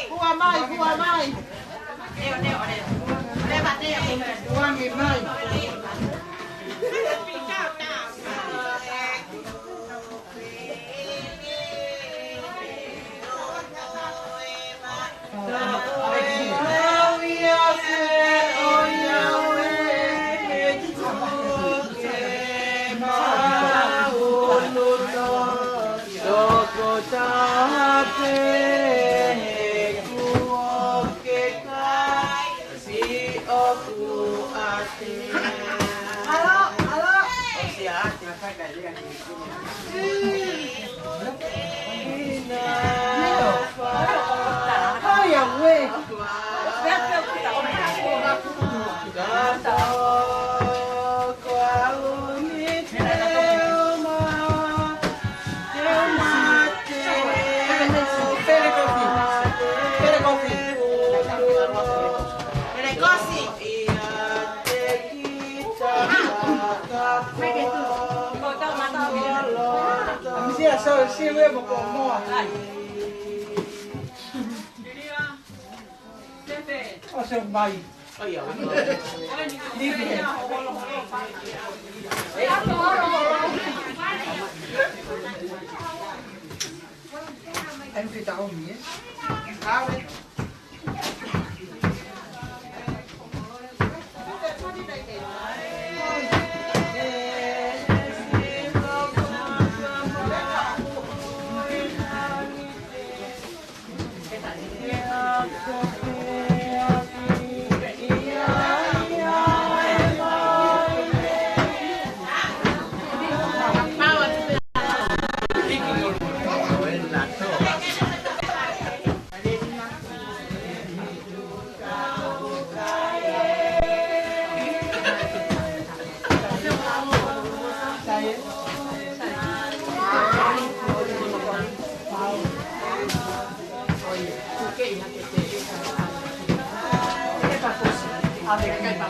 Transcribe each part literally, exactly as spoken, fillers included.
Fua mai, fua mai. Fua mai. Vave, vave.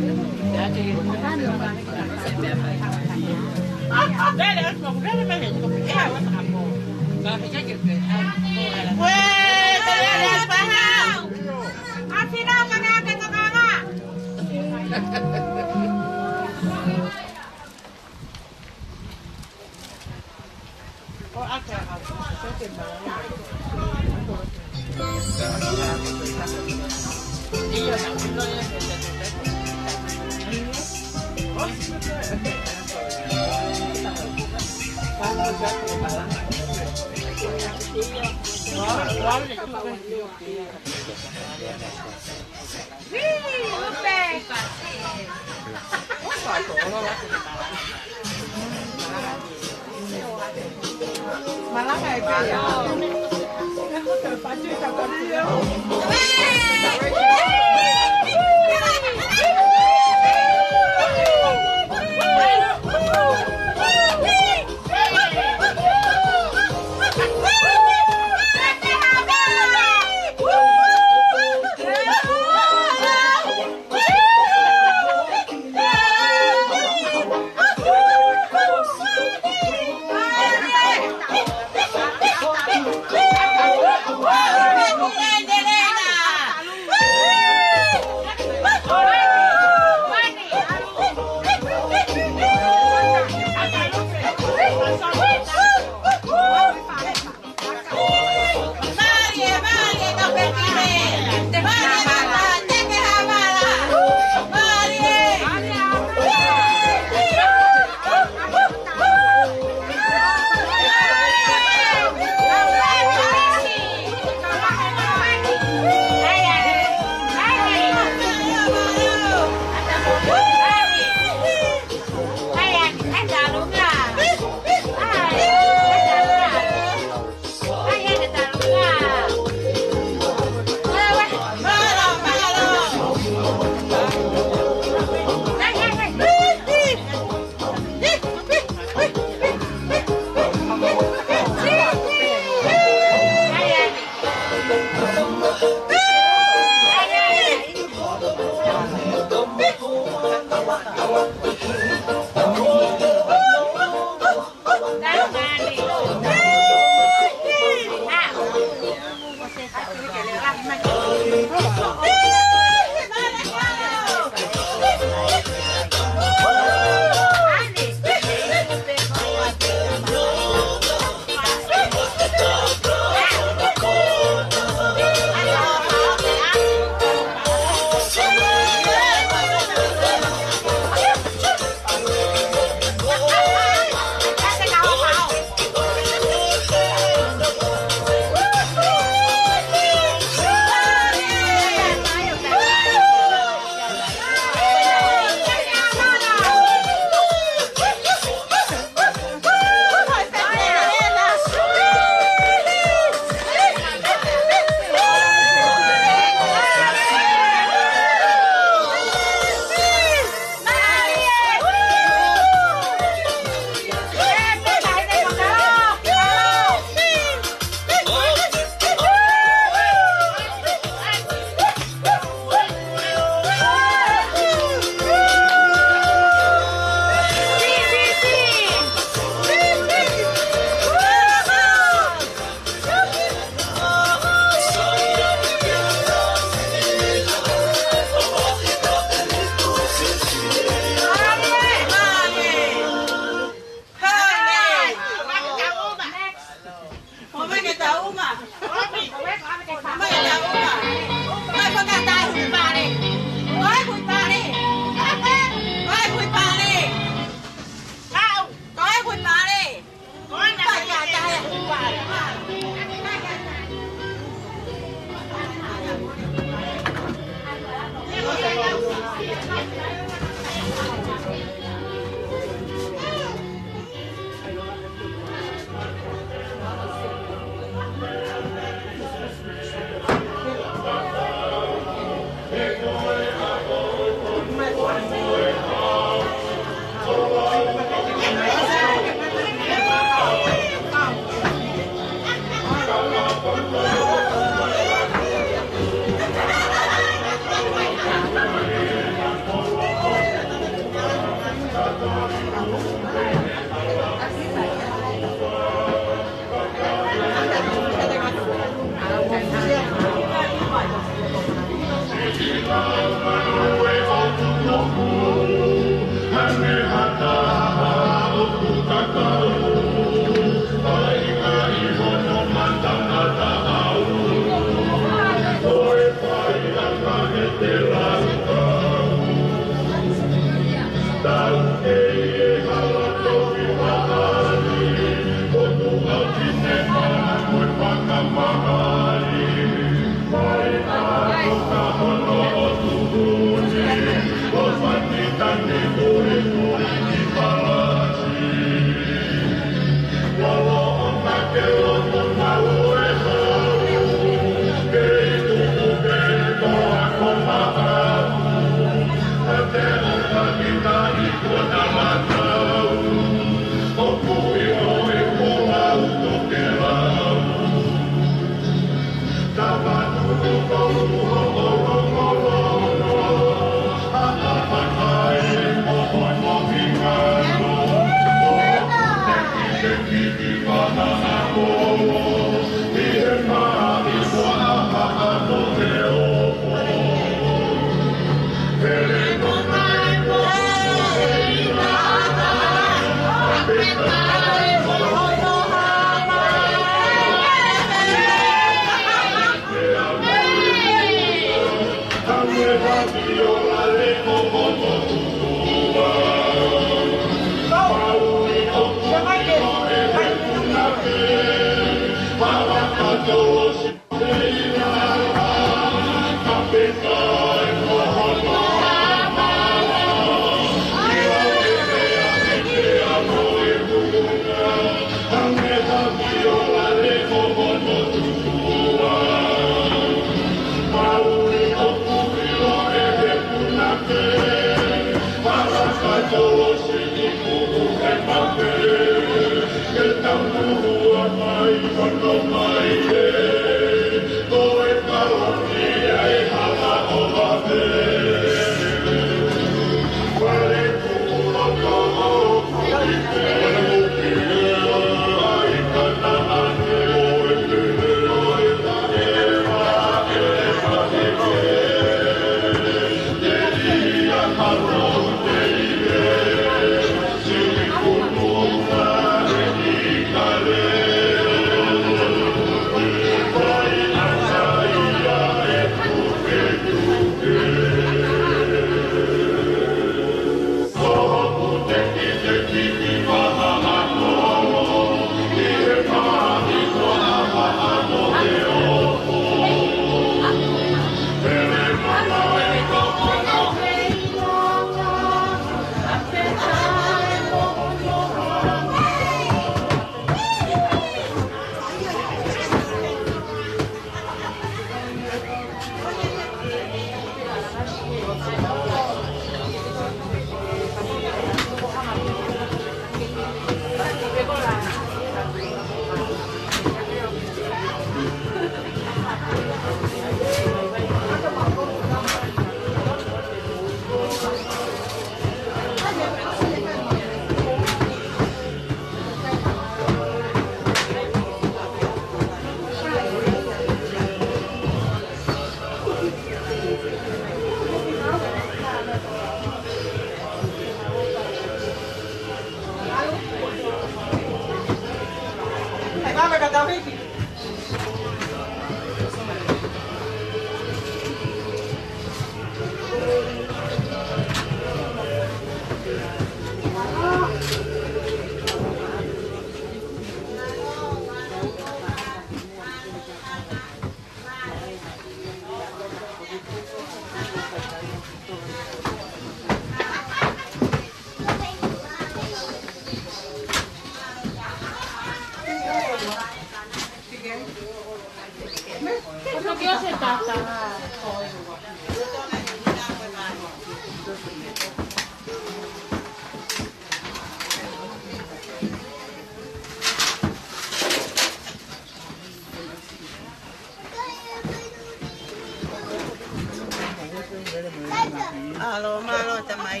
Mālō, mālō tamai,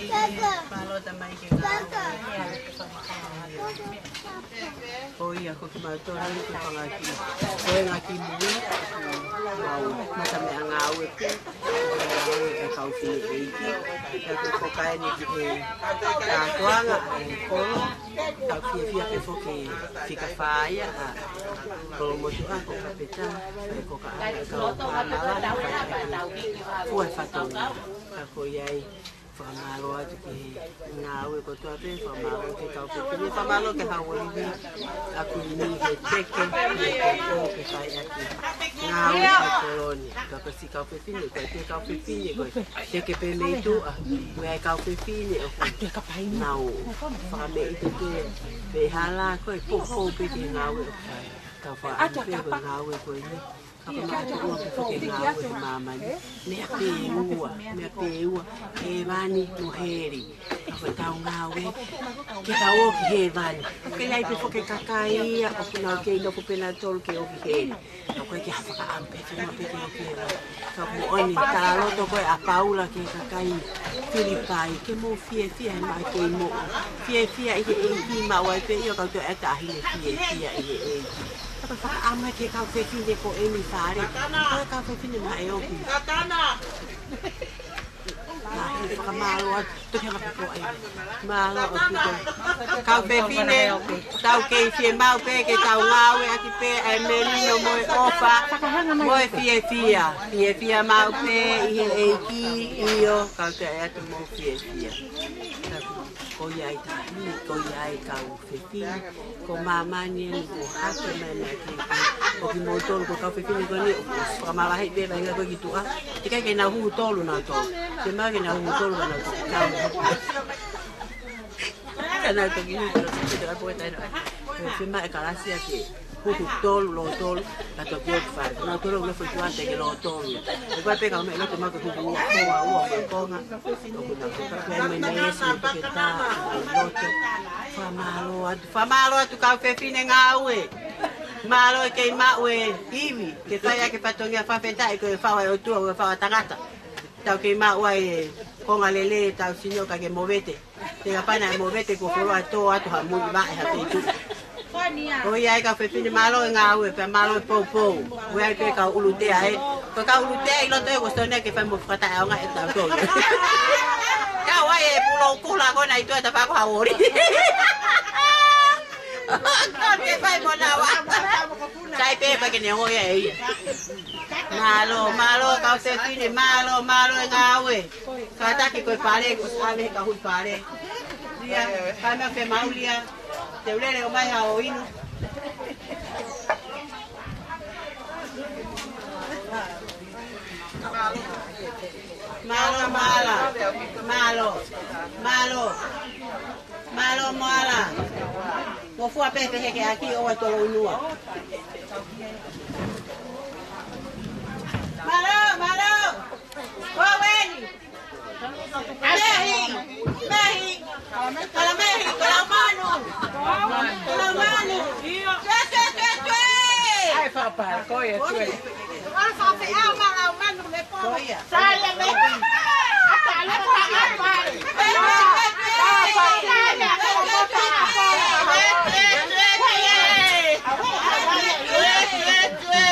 mālō tamai. Ko ia ko kimautolu ni ko e fanga kiʻi, ko e ngaahi kiʻi moʻui, mau mata meʻa ngāue pē, ngāue e kau fefine ʻeiki, pea ko e foki eni ki he kātoanga e kolo, kau fiefia pē foki fika fā ia ʻa Kolomotuʻa, ko Kapeta, pea ko Kaʻala, kau māmani, pea ko e fua e fatongia, ka ko ia ai. Fakamālō atu ki he ngāue kotoa pē, fakamālō ki he kau fefine, fakamālō ki he Hauolivi ʻa Kuini he teke, he teke ke fai ʻaki e ngāue ʻa e kolo ni. Ka ko siʻi kau fefine, ko e kau fefine, ko e teke pē mei tuʻa, ko e kau fefine ʻoku nau fakameʻite pē, pē hala ko e poupou pē ki he ngāue ʻoku fai. Tau fakaʻamu pē ko e ngāue ko eni. Ka ko e maʻu ʻoku ʻoatu ke ngāue he māmani. Meʻa pē ʻe ua, meʻa pē ʻe ua, hēvani mo heli. Ka ko ʻetau ngāue, ke tau ō ki hēvani. Ka ʻoku ʻi ai pē foki e kakai ia ʻoku nau kei nofo pē nautolu ke ō ki heli. Ka ko e ke ha fakaʻamu pē ke ō pē ke ō ki hēvani. Ka moʻoni, talaloto ko ē ʻa Paula ki he kakai Filipai, ke mou fiefia he maʻu kei moʻui. Fiefia ʻi he ʻEiki, maʻu ai pē ʻio, kau toe ʻai ʻa e taʻahine fiefia ʻi he ʻEiki. Ka ko e fakaʻamu ki he kau fefine ko eni fale. Ko e kau fefine maʻa e ʻoku. Mahi, fakamālō atu, toki hanga pē ko ē. Mālō ʻaupito. Kau fefine, tau kei fiemaʻu pē ke tau ngāueʻaki pē ʻa e melino mo e ʻofa, mo e fiefia. Fiefia maʻu pē ʻi he ʻEiki, ʻio, kau toe ʻai atu mou fiefia. Ko ia ai tahi, ko ia ai kau fefine, ko māmani eni kuo hake mai mei he ʻEiki. Ko kimoutolu ko e kau fefine ko eni, ʻoku fakamavaheʻi pē vaʻinga ko ē ki tuʻa. Teʻeki ke nau hū tolu nautolu. Ke mau ke nau hū tolu nautolu. Kau. Ka nau toki hū tolu, toki hū tolu, ʻa e pō e taina. Ko e fima e kalasia ke hū tolu, lō tolu, ka toki ō ki fale. Nautolu ʻoku nofo ʻi tuʻa teʻeki lō tolu. ʻOku ʻikai pē kau meʻa loto mau ke hū ua, ua, ua, ua, konga. Fakamālō atu, fakamālō atu kau fefine ngāue. Mālō e kei maʻu e ivi, ke fai ʻaki e fatongia fakafetaʻi ko e fau ʻa e ʻOtua, ko e fau ʻa tangata. Tau kei maʻu ai e konga lelei ʻetau sino ka ke movete. Te ka pana e movete ko foloa tō atu ha mui vaʻe ha teitu. Ko ia ai kau fefine mālō e ngāue pea mālō e poupou. Ko ia ai pē kau ʻulutea ē. Ko e kau ʻulutea ʻi loto ē ko Sone ke fai mo fakataʻeʻaonga ʻetau tō. Kau ai e pulo kula ko na ʻi tuʻa ta fako Hauolivi. Kau ke fai mo naua. Sai pē pea ke ne ongo ia ē ia. Mālō, mālō kau fefine, mālō, mālō e ngāue. Kātaki ko e pale, ko e ʻave he kahui pale. Lia, kae meʻa ke mau lia. Te u lele ʻo mai ha ʻo inu. Mālō, mālō. Mālō. Mālō. Mālō, mālō. Mo fua pē pehē ke ʻaki ʻo ʻai tolo unua. Mālō, mālō. Ko weni. Mehi, mehi. Kala mehi, kala manu. Kala manu. Tue, tue, tue, tue. ʻAi, fakapā, ko ia, tue. Ua fa fe a ma la manu me po. Ko ia. Sale me. Ata le pa ma pa. Tue, tue, tue. Tue, tue, tue.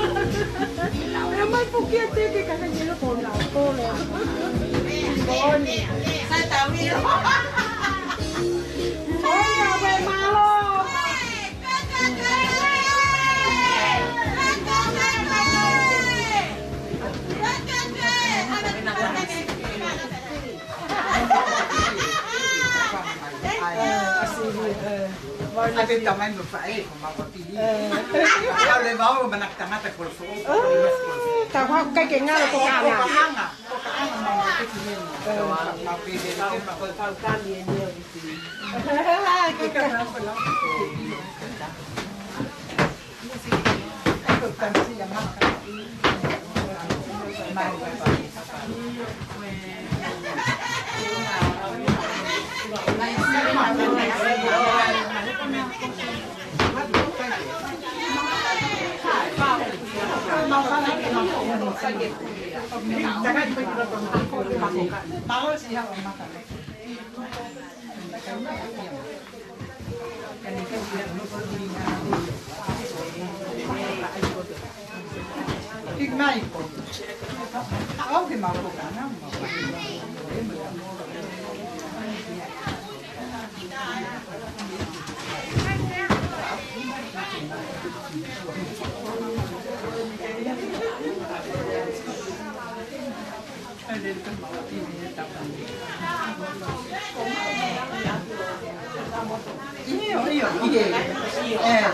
Ē, mai pukia teke ka ka jelo ko na, ko na. Sai tau iro. Oi, ave malo. Ai, ʻa e tamai mo faʻē, ko ma ko tili. Ē. Kau le vau, manaki tangata ko le foʻou. Ē, ka vau kai ke ngalo ko ka hanga. Ko ka hanga. ʻIo, ʻio, ʻio. ʻE.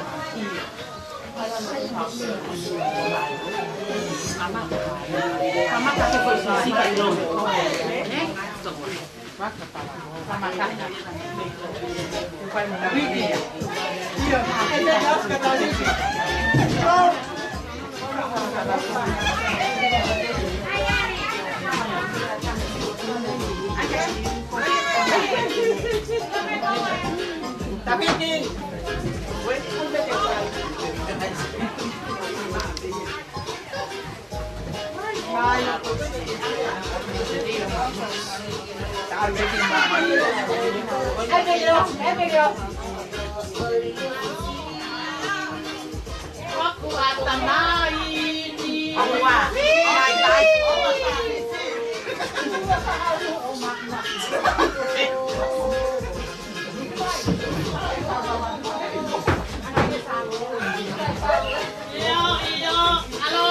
ʻIo, ʻio, ʻalo.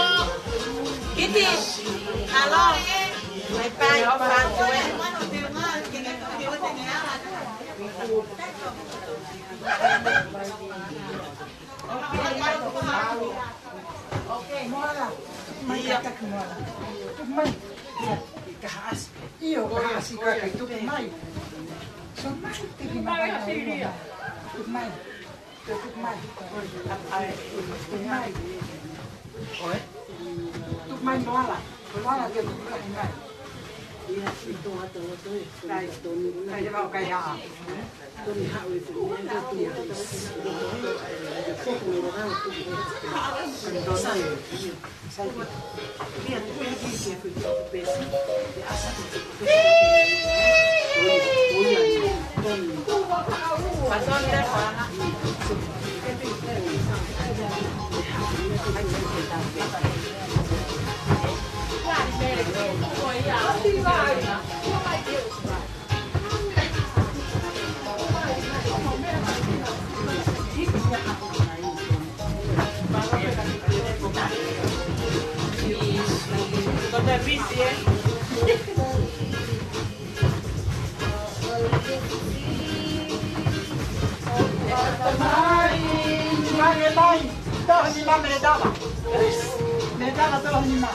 Kiti, ʻalo. Bye bye, bye. Moala. Mai, kātaki Moala. Tuku mai. ʻIo, ka haʻasi. ʻIo, ka haʻasi ka ke tuku mai. So mai, tiki mai, tuku mai. Tuku mai. ʻAi, tuku mai. ʻOi. Tuku mai Moala. Moala ke tuku mai. ʻIo, ʻi tō ata o toi. Kai. Kai, kai, kai, ha. Mai, mai, tohi nima mei Tama. Mei Tama tohi nima.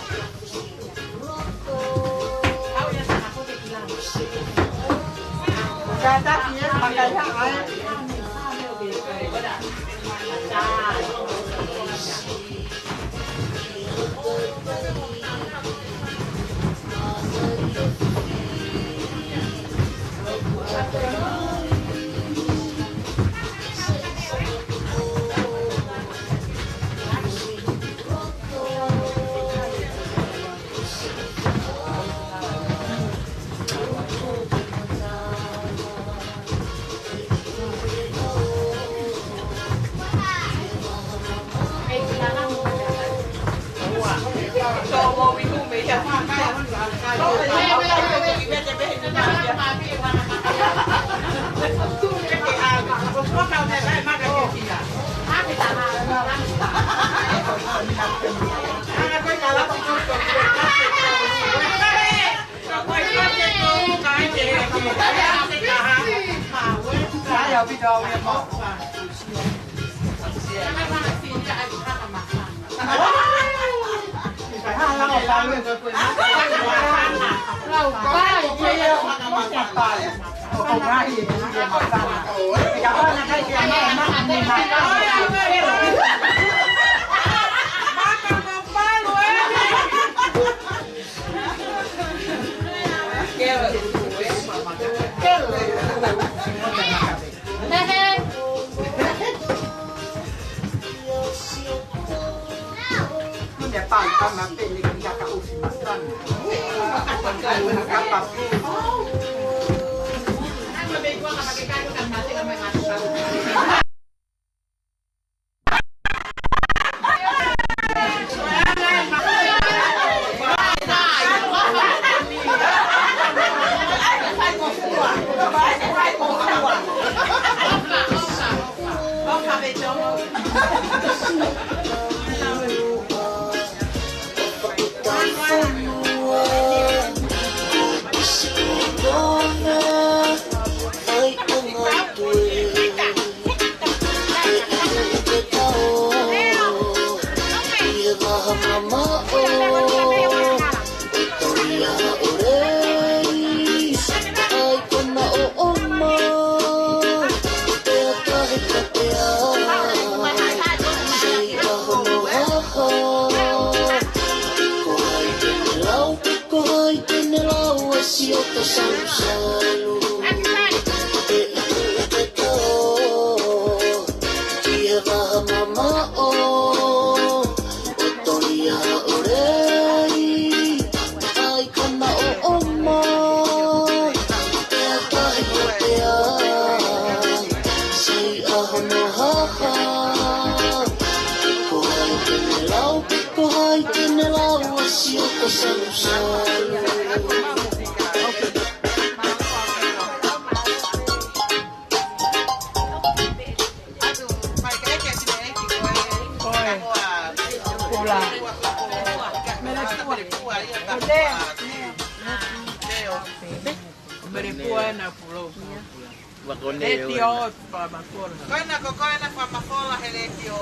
Ko ena ko, ko ena fakafola he letiō.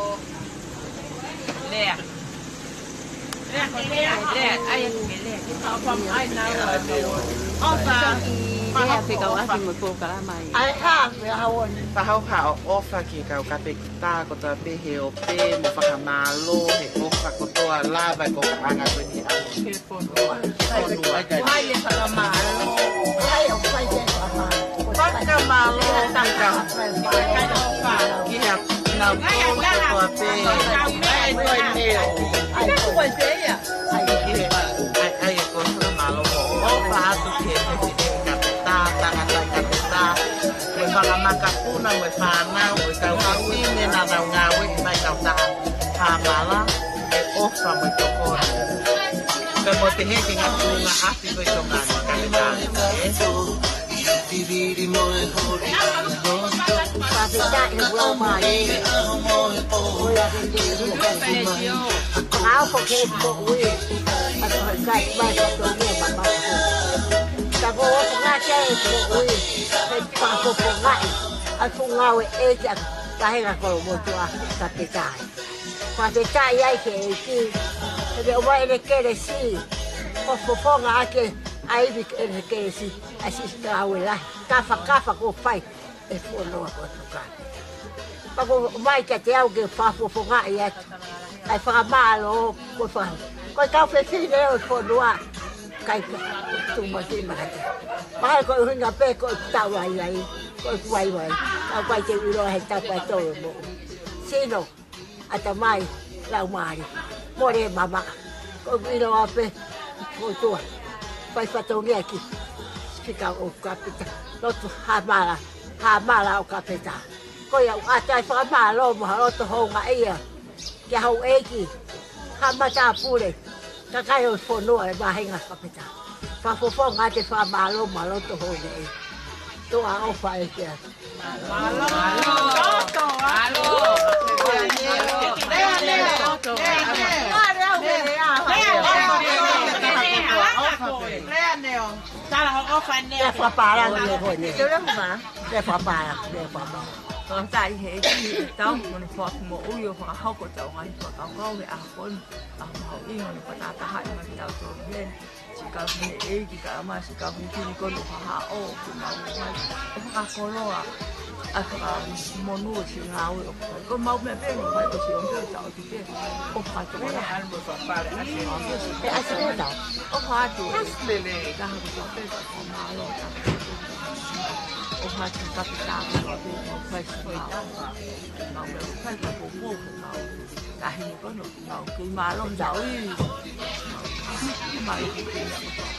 Lea. Lea, ko Lea. Lea, ʻai atu ke Lea. Ke fakaʻofa mai ʻa Lea. ʻOfa. Lea, fakaʻofa. Fekauʻaki mo e polokalama ē. ʻAi ha, me ha oni. Fakaʻofa, ʻofa ki he kau kapekita kotoa pē he ope, mo fakamālō he ʻofa kotoa lava e ko ka anga ko eni ʻa e fonua. Ai, e fakamālō. Ai, ʻoku fai ke fakamālō. Fakamālō, fakamālō. Ki he ʻenau kolo kotoa pē. Ai, ko e neo. Ai, ko e neo. Ai, ai, ai, ko e fakamālō. ʻOfa atu ki he Pesideni kapetā, tangataʻi kapetā. Mo e fanga makapuna, mo e fānau, mo e kau fefine naʻa nau ngāueʻi mai kautaha Hāmala, e ʻofa mo e tokoni. Pea mo e pehē ki he ngaahi tuʻunga ʻapi ko ē ʻi Tonga ni, ka ne Fakafetaʻi he lau mai. ʻOi, ʻa ke te ʻi he ʻaho ko ē. Ka ʻoku ke moʻui. ʻA ko e kai mai ko tō mea mama. Ka ko ʻoku ngāti ai e moʻui. He fakafofongaʻi ʻa e fuʻu ngāueʻi ʻa e vahenga kolomotuʻa, fakafetaʻi. Fakafetaʻi ai ki he ʻEiki. He ʻomai ʻene kelesi. ʻO fofonga ʻaki ʻa e ivi ʻene kelesi. ʻA e siʻi ngāue lahi. Kafakafa kuo fai ʻe he fonua ko Tonga. Pea ʻoku ʻomai kiate au ke fakafofongaʻi atu ʻa e fakamālō ko e faka-, ko e kau fefine ʻo e fonua. Kai ka, tu mati makate. Mahalo ko e ʻuhinga pē ko e tau ai ai, ko e kuai ai. Kau kai te u ʻiloa he tapa e tau e moʻu. Sino, ʻatamai, laumālie. Mole mama. Ko e ʻiloa pē, ko tua. Fai fatongia ki. Fika ʻo kapita. Lotu Hāmala, Hāmala ʻo kapita. Ko ia ʻoku ʻata e fakamālō mo ha loto houngaʻia. Ki he houʻeiki, ha matāpule, kakai ʻo e fonua e vahenga kapita. Fakafofonga atu e fakamālō mo ha loto houngaʻia. Tuʻa ʻofa ē kia. Mālō. Mālō. Mālō. Lea, lea. Lea, lea. Lea, lea. Lea, lea. Tala hoʻo ʻofa, Neo. Lea fakapālangi e koe, Neo. Lea fakapālangi, lea fakapālangi. Fakafetaʻi he ʻEiki ʻetau mo ne foaki moʻui ʻo fakahoko ʻetau ngaahi fakakaukau he ʻaho ko eni. ʻAho mahuʻinga ʻo ne fakataha mai kitautolu heni. Siʻi kau ʻeiki, kae ʻumaʻā siʻi kau fefine ko eni ʻoku haʻo, ʻoku nau ō mai ʻo fakakoloa ʻa e fakamonū ʻo siʻi ngāue ʻoku fai. Ko ʻemau meʻa pē ʻoku fai ko siʻi ʻomi pē ʻo taʻotu pē ʻo fakakoloa. ʻOfa atu ʻe taha kotoa pē ka fakamālō atu. ʻOfa atu kapitā kotoa pē ʻoku fai siʻi ngāue. Mau meʻa ʻoku fai ka poupou ke mau tahi ni kono. Mau kei mālō tau i. Mālō ke kei tau.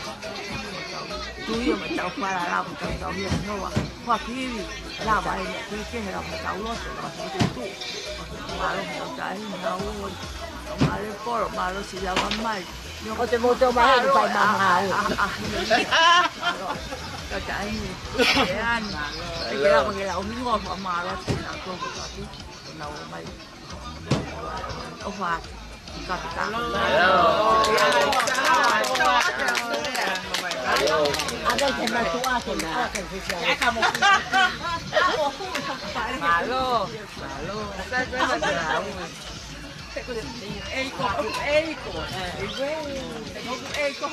Tui o me tau falala, mo tau tauhi ʻa Sihova. Kua kiwi, lava e meʻa kehekehe, lava tau loto, lava tau tutu. Mālō tau tahi, mau oi. Mālō Polo, mālō siʻi lava mai. ʻO te mou tau mai, ʻoku fai māmā au. Mālō. Tau tahi ni. ʻE ani. Te ke lava ke lau hingoa, mālō, te nau tō ko tatu. Ko nau mai. ʻOfa atu. Kapitā. Mālō. Mālō. Eiko, eiko. Eiko, eiko.